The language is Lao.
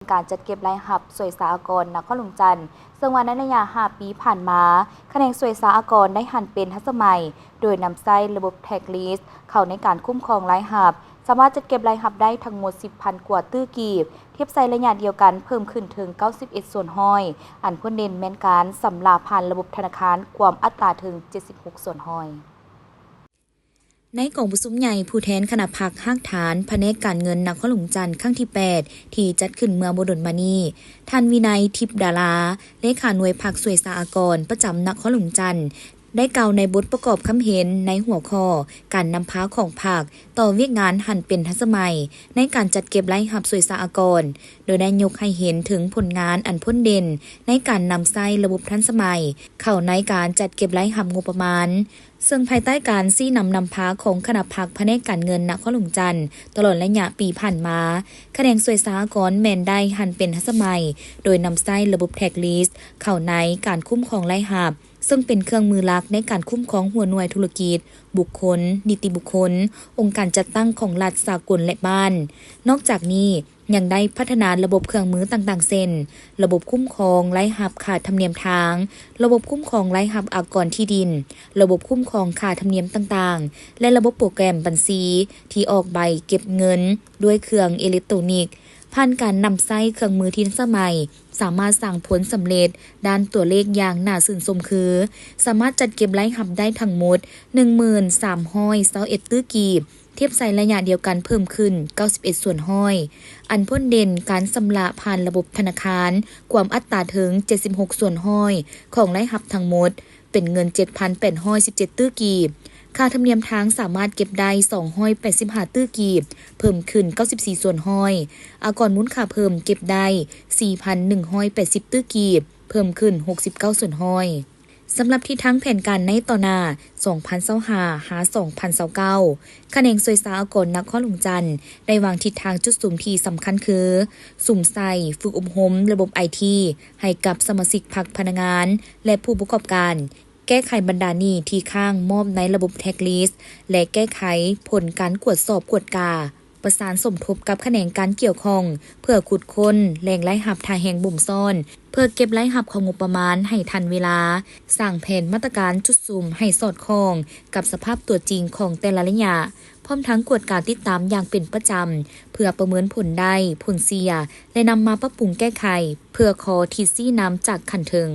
ການຈັດເກັບລາຍຮັບສ່ວຍສາອາກອນນະຄອນຫຼວງຈັນ, ເຊິ່ງວ່າໃນໄລຍະຫ້າປີຜ່ານມາ, ຂະແໜງສ່ວຍສາອາກອນໄດ້ຫັນເປັນທັນສະໄໝ ໂດຍນຳໃຊ້ລະບົບ Tax List ເຂົ້າໃນການຄຸ້ມຄອງລາຍຮັບ, ສາມາດຈັດເກັບລາຍຮັບໄດ້ທັງໝົດສິບພັນກວ່າຕື້ກີບ, ທຽບໃສ່ໄລຍະດຽວກັນເພີ່ມຂຶ້ນເຖິງເກົ້າສິບເອັດສ່ວນຮ້ອຍ, ອັນພົ້ນເດັ່ນແມ່ນການຊຳລະຜ່ານລະບົບທະນາຄານກວມອັດຕາເຖິງເຈັດສິບຫົກສ່ວນຮ້ອຍ. ໃນກອງປະຊຸມໃຫຍ່ຜູ້ແທນຄະນະພັກຮາກຖານພະແນກການເງິນນະຄອນຫຼວງຈັນຄັ້ງທີແປດ ທີ່ຈັດຂຶ້ນເມື່ອບໍ່ດົນມານີ້, ທ່ານ ວິໄນ ທິບດາລາ ເລຂາໜ່ວຍພັກສ່ວຍສາອາກອນປະຈຳນະຄອນຫຼວງຈັນ ໄດ້ກ່າວໃນບົດປະກອບຄຳເຫັນໃນຫົວຂໍ້ ການນຳພາຂອງພັກຕໍ່ວຽກງານຫັນເປັນທັນສະໄໝໃນການຈັດເກັບລາຍຮັບສ່ວຍສາອາກອນ, ໂດຍໄດ້ຍົກໃຫ້ເຫັນເຖິງຜົນງານອັນພົ້ນເດັ່ນໃນການນຳໃຊ້ລະບົບທັນສະໄໝເຂົ້າໃນການຈັດເກັບລາຍຮັບງົບປະມານ. ເຊິ່ງພາຍໃຕ້ການຊີ້ນຳນຳພາຂອງຄະນະພັກພະແນກການເງິນນະຄອນຫຼວງຈັນ ຕະຫຼອດໄລຍະປີຜ່ານມາ, ຂະແໜງສ່ວຍສາອາກອນແມ່ນໄດ້ຫັນເປັນທັນສະໄໝ ໂດຍນຳໃຊ້ລະບົບ Tax List ເຂົ້າໃນການຄຸ້ມຄອງລາຍຮັບ, ເຊິ່ງເປັນເຄື່ອງມືຫຼັກໃນການຄຸ້ມຄອງຫົວໜ່ວຍທຸລະກິດ, ບຸກຄົນ, ນິຕິບຸກຄົນ, ອົງການຈັດຕັ້ງຂອງລັດສາກົນ ແລະ ບ້ານ. ນອກຈາກນີ້, ຍັງໄດ້ພັດທະນາລະບົບເຄື່ອງມືຕ່າງໆ ເຊັ່ນ ລະບົບຄຸ້ມຄອງລາຍຮັບຄ່າທຳນຽມທາງ, ລະບົບຄຸ້ມຄອງລາຍຮັບອາກອນທີ່ດິນ, ລະບົບຄຸ້ມຄອງຄ່າທຳນຽມຕ່າງໆ ແລະ ລະບົບໂປຣແກຣມບັນຊີທີ່ອອກໃບເກັບເງິນດ້ວຍເຄື່ອງເອເລັກໂຕຣນິກ. ຜ່ານການນຳໃຊ້ເຄື່ອງມືທີ່ທັນສະໄໝ, ສາມາດສ້າງຜົນສຳເລັດດ້ານຕົວເລກຢ່າງໜ້າຊື່ນຊົມ ຄື ສາມາດຈັດເກັບລາຍຮັບໄດ້ທັງໝົດ ໜຶ່ງໝື່ນສາມຮ້ອຍຊາວເອັດຕື້ກີບ, ທຽບໃສ່ໄລຍະດຽວກັນເພີ່ມຂຶ້ນເກົ້າສິບເອັດສ່ວນຮ້ອຍ, ອັນພົ້ນເດັ່ນການຊຳລະຜ່ານລະບົບທະນາຄານກວມອັດຕາເຖິງເຈັດສິບຫົກສ່ວນຮ້ອຍຂອງລາຍຮັບທັງໝົດ, ເປັນເງິນເຈັດພັນແປດຮ້ອຍສິບເຈັດຕື້ກີບ. ຄ່າທຳນຽມທາງສາມາດເກັບໄດ້ສອງຮ້ອຍແປດສິບຫ້າຕື້ກີບ, ເພີ່ມຂຶ້ນເກົ້າສິບສີ່ສ່ວນຮ້ອຍ. ອາກອນມູນຄ່າເພີ່ມເກັບໄດ້ສີ່ພັນໜຶ່ງຮ້ອຍແປດສິບຕື້ກີບ, ເພີ່ມຂຶ້ນຫົກສິບເກົ້າສ່ວນຮ້ອຍ. ສຳລັບທິດທາງແຜນການໃນຕໍ່ໜ້າ ສອງພັນຊາວຫ້າ ຫາ ສອງພັນຊາວເກົ້າ, ຂະແໜງສ່ວຍສາອາກອນນະຄອນຫຼວງຈັນ ໄດ້ວາງທິດທາງຈຸດສຸມທີ່ສຳຄັນຄື ສຸມໃສ່ຝຶກອົບຮົມລະບົບໄອທີ ໃຫ້ກັບສະມາຊິກພັກພະນັກງານ ແລະ ຜູ້ປະກອບການ, ແກ້ໄຂບັນດາໜີ້ທີ່ຄ້າງມອບໃນລະບົບ Tax List ແລະ ແກ້ໄຂຜົນການກວດສອບກວດກາ, ປະສານສົມທົບກັບຂະແໜງການກ່ຽວຂ້ອງ ເພື່ອຂຸດຄົ້ນແຫຼ່ງລາຍຮັບທ່າແຮງບົ່ມຊ້ອນ ເພື່ອເກັບລາຍຮັບເຂົ້າງົບປະມານໃຫ້ທັນເວລາ, ສ້າງແຜນມາດຕະການຈຸດສຸມໃຫ້ສອດຄ່ອງກັບສະພາບຕົວຈິງຂອງແຕ່ລະໄລຍະ, ພ້ອມທັງກວດກາຕິດຕາມຢ່າງເປັນປະຈຳ ເພື່ອປະເມີນຜົນໄດ້, ຜົນເສຍ ແລະ ນຳມາປັບປຸງແກ້ໄຂ ເພື່ອຂໍທິດຊີ້ນຳຈາກຂັ້ນເທິງ.